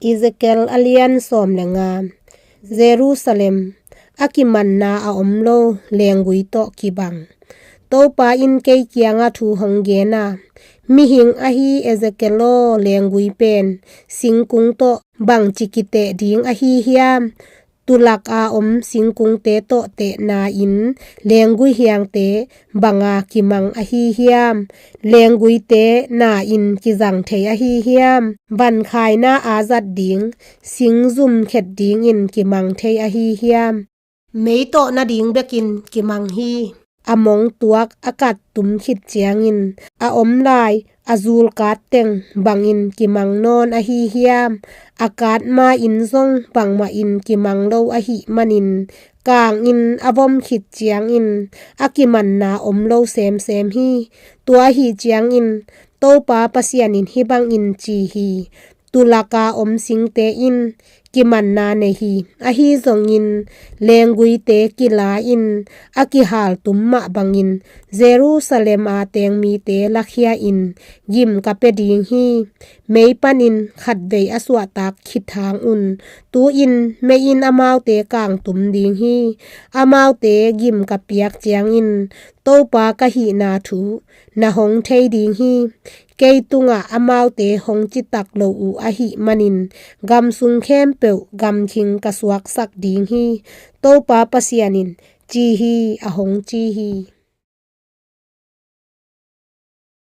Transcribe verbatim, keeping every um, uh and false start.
Ezekiel a lian sawm le nga. Jerusalem, a kimanna a om lo leenggui tawh kibang. Topa in kei kiangah thu hong gen a, mihing ahi Ezekiel aw, leenggui pen singkung tawh bangci kiteh ding ahi hiam? Tulak a om singkungte tawh tehna in leenggui hiangte banga kimang ahi hiam? Leengguite na in kizang thei ahi hiam? Vankhaina a zat ding singzum khet dingin kimang thei ahi hiam? Mei tawh nading bekin kimang hi. A mong tuak a kat tum khit ciangin a om lai a zul kat teng bangin kimang nawn ahi hiam? A kat ma in zong bangmah in kimang lo ahih manin kang in a vom khit ciangin a kimanna om lo semsem hi. Tua ahih ciangin Topa Pasian in hih bangin ci hi: Tulak a om singte in kimanna nei hi. Ahi zongin lengguite kila in a kihal tum mah bangin Jerusalem a teng mite lakhia in gim ka pia ding hi. Mei panin khatvei a suahtak khit hang un tu-in mei in amaute kang tum ding hi. Amaute gim ka piak ciangin Topa ka hihna thu na hong thei ding hi. Kei tungah amaute hong citak lo uh ahih manin gam sung khempeuh gamkhing ka suaksak ding hi. Topa Pasian in ci hi, a hong ci hi.